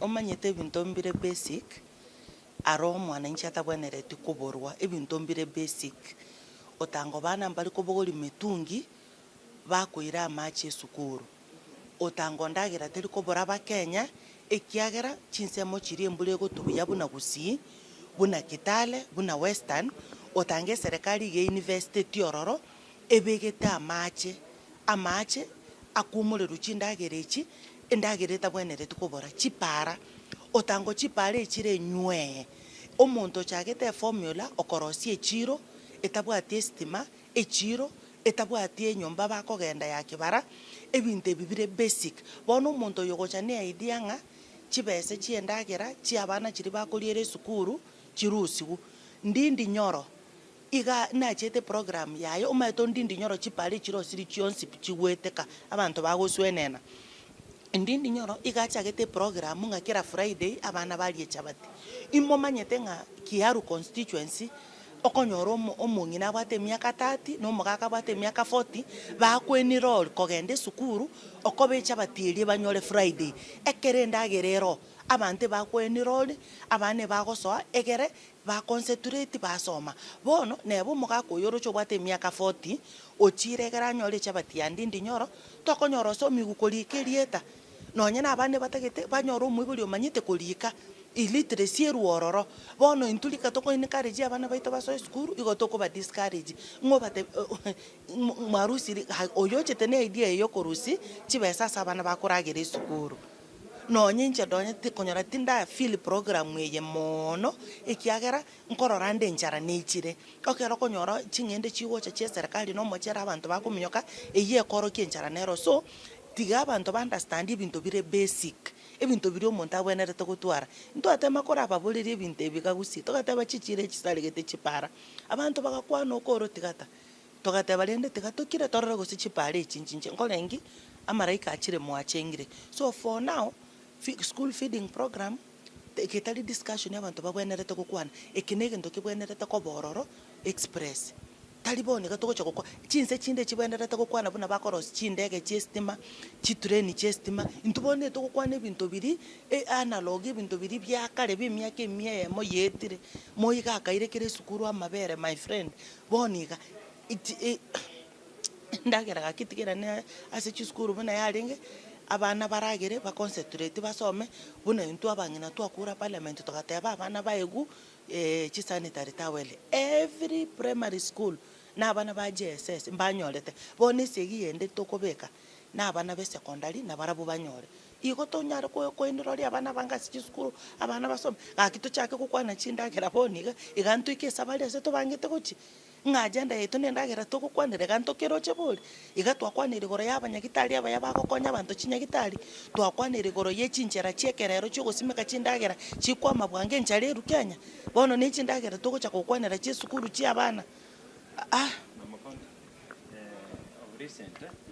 Omanyete ebinto mbire basic, aro omwananchi atabwenereti koborwa, ebinto mbire basic. Otanga abana mbare kobogoria mitungi, bakoira amache esukuru. Otanga ondagera teri kobora abakenya, ekiagera chinsemo chiria embura egotwa buya buna Gusii, buna Kitale, buna Western, otanga eserekari iga einvesteti ororo, ebegete amache, amache akumorerwa chindagera echi, endagera etabwenereti kobora, chipara, otango chipara echire enywee, omonto ochagete eformula okorosia echiro etabwati estima, echiro etabwati enyomba bakogenda ya kibara, ebinto ebi bire basic. Bono omonto oyo ogocha ne idea ng'a chibese chia endagera chia abana chiria bakoriera esukuru chirusigwe. Ndindi nyoro, iga nachete eprogram yaye omanyete ondindi nyoro chipara echirosiri chionsi pi chigweteka abanto bagoswenena. Ndindi nyoro iga achagete eprogram ng'a kera Friday abana barie echabati. Imomanyete ng'a Kiharu constituency okonyora omo omong'ina abwate emiaka 30 na omogaka abwate emiaka 40, bakoenroll kogenda esukuru okoba echabati eria banyore Friday. Ekero endagera ero, abanto ebakoenroll, abana ebagosoa egere ba concentrate basoma. Bono, neba omogaka oyo oroche obwate emiaka 40, ochire egere anyore echabati ya ndindi nyoro, tokonyora osomigwe korika erieta, nonye na abande batagete banyore omoibori omanyete korika, illiteracy erwe ororo. Bono intwe rika toko encourage abana baito basoe esukuru, igo tokoba discourage, ng'o obatebi mwarusiri oyo ochete na idea eye ya okorusia chibesa ase abana bakoragera esukuru. Nonye inche nonye tikonyora tinda feel program eye moono, ekiagera nkorora nde enchara nechire. Ekero okonyora ching'ende chigocha chia eserekari na omochere abanto bakominyoka, eywo ekorokia enchara nero. So, tiga abanto ba understand ebinto bire basic, ebinto biria omonto abwenerete gotwara. Ntwatema korababoreria ebinto ebi iga gusii, togateba chichiro echi chisaregete chipara, abanto bagakwana okoro tiga ta. Togateba rende tiga tokire torore gose chipara echi nchinche nkorengi amaraika achire mwachengire. So for now, fi school feeding program, eke tari discussion abanto babwenerete gokwana, eke na egento kebwenerete koba ororo express. Tari bono iga togocha gokwa chinse chinde chibwenerete gokwana buna bakorosia chindege chia estima, chitrain chia estima, intwe bono etogokwana ebinto biria analogue ebinto biria bia kare bia emiaka emia eyemo yaetire, moi iga akaire kera esukuru amabere my friend, Bono iga, endagera gaki tigerane ase chisukuru buna yarenge, abana baragere ba concentrate basome, buna intwe abang'ina twakure parliament togateba abana baegwe chi sanitary towel every primary school na abana ba JSS mbanyorete. Bono esegi yende tokobeka na abana ba esecondary nabarabwo banyore. Igo tonyare koenroria abana abange ase chisukuru, abana basome, gaki tochake gokwana chindagera bono iga, iga ntoike esabari ase tobangete gochia, ng'a agenda yaito na endagera togokwanera iga ntokeroche bori? Iga twakwanire igoro ya abanyagitari abaya bagokonya abanto chinyagitari, twakwanire igoro ya echinchera chia ekerero chia ogosimeka chindagera chikwama bwango enchara erwe Kenya, bono na echindagera togocha gokwanera chia esukuru chia abana ah. Mama County, of recent.